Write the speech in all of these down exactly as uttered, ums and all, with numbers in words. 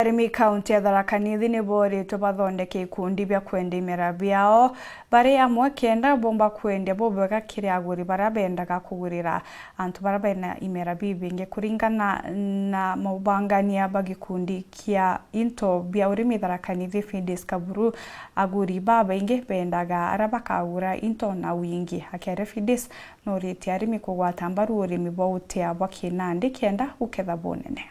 Arimi kaunti ya Tharaka Nithi ni boritwe bathondeke ikundi bia kwendia imera biao bari amwe, kenda bomba kwendia bubwega kiri aguri baria bendaga kugurira antu baria bena imera bibingi. Kuringana na mubangania ba gikundi kia into bia urimi Tharaka Nithi, Fides Kaburu, aguri babaingi bendaga aria bakagura into na wingi. Akiaria, Fides noritie arimi kugwata mbaru urimi bwa utia bwa kinandi kenda guketha bunene.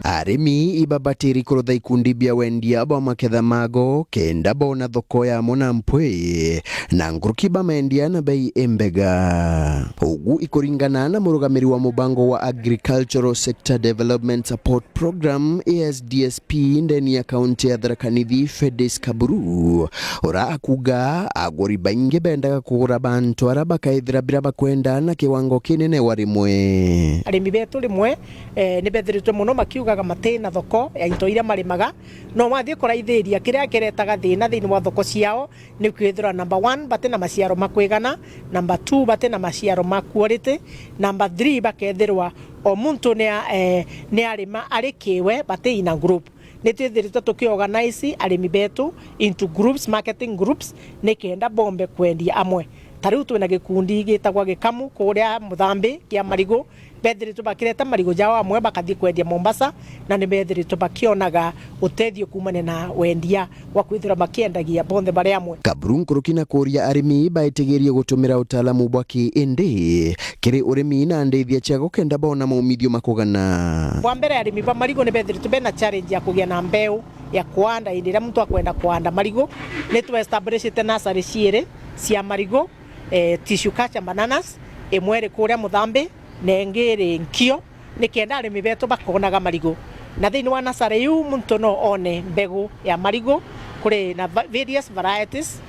Arimi ibabatiri kurutha ikundi bia wendia bwa maketha mago kenda bona thoko yamo na mpwi, na nkuruki bamendia na bei imbega. Ugu ikuringana na murugamiri wa mubango wa Agricultural Sector Development Support Program, A S D S P, ndeni ya kaunti ya Tharaka Nithi, Fides Kaburu, ura akuga aguri baingi bendaga kugura bantu ara bakaithira bira bakwenda na kiwango kinene wa rimwe. Arimi betu rimwe, eh, ni bethiritwe mono makiugaga mati na thoko ya into iria marimaga. No wathii kuraithiria, kiria kiretaga thina thiini wa thoko ciao ni kwithirwa, number one, bati na maciaro ma kwigana, number two, bati na maciaro ma quality, number three, bakethirwa o muntu ni a-, eh, ni arima ari kiwe, bati in a group. Ni twithiritwe tukiorganize arimi betu into groups, marketing groups, ni kenda bombe kwendia amwe. Ta riu twina gikundi gitagwa Gikamu kuria Muthambi kia marigu, bethiritwe bakireta marigu jao amwe bakathii kwendia Mombasa, na ni bethiritwe bakionaga utethio kuumania na wendia wa kwithirwa bakiendagia bonthe bari amwe. Kaburu nkuruki na kuria arimi baitigirie gutumira utaalamu bwa ki indi kiri urimi na ndithia ciago kenda bona maumithio makugana. Bwa mbere, arimi ba marigu ni bethiritwe bena challenge ya kugia na mbeu ya kuanda indi iria muntu akwenda kuanda marigu. Ni tu establishite nursery ciiri cia marigu, eh, tissue culture bananas, imwe iri kuria Muthambi na ingi iri Nkio, ni kenda arimi betu bakonaga marigu. Na thiini wa nursery iu muntu no one mbegu ya marigu, kuri na va-, various varieties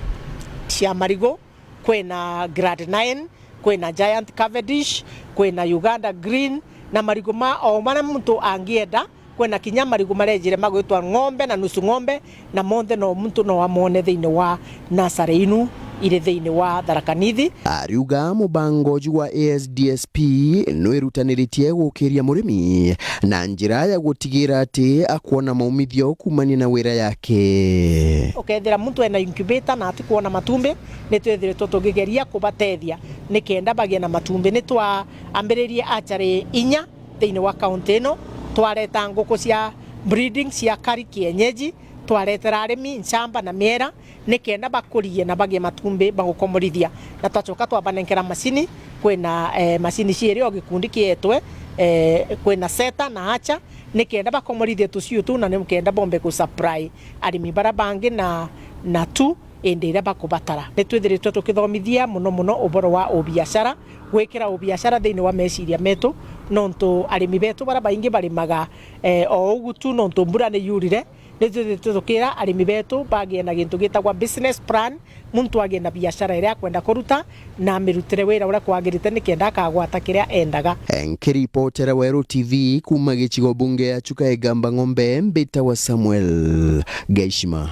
cia marigu. Kwina Grade nine, kwina Giant Cavendish, kwina Uganda Green, na marigu ma o maria muntu angienda. Kwina kinya marigu marejire magwitwa ng'ombe na nusu ng'ombe, na monthe no muntu no amone thiini wa nursery inu iri thiini wa Tharaka Nithi. Ariuga mubango uju wa A S D S P nwirutaniritie gukiria murimi na njira ya gutigira ati akwona maumithio kuumania na wira yake. Ukethira muntu ena incubator na atikwona matumbi, ni twithiritwe tugigeria kubatethia ni kenda bagie na matumbi. Ni twaambiririe archery inya thiini wa kaunti ino, twareta nguku cia breeding cia kari kienyeji, twaretera arimi nchamba na miera, ni kenda bakurie na bagie matumbi ma gukomorithia. Na twacoka twabanenkera macini, kwina, eh, macini ciiri o gikundi kietwe, eh, kwina setter na archer, ni kenda bakomorithie tuciu tuu, na ni kenda bombe ku supply arimi baria bangi na, na tu indi iria bakubatara. Ni twithiritwe tukithomithia mono mono uboro wa ubiashara, gwikira ubiashara thiini wa meciria metu, nontu arimi betu baria baingi barimaga, eh, o ugu tu nontu mbura ni yurire. Ni twithiritwe tukira arimi betu bagie na gintu gitagwa business plan, muntu agie na biashara iria akwenda kuruta na amirutire wira uria kwagirite ni kenda akagwata kiria endaga. Nkiripotera Weru T V kuuma gicigo bunge ya Chuka Igamba Ng'ombe, mbitawa Samuel Gaishima.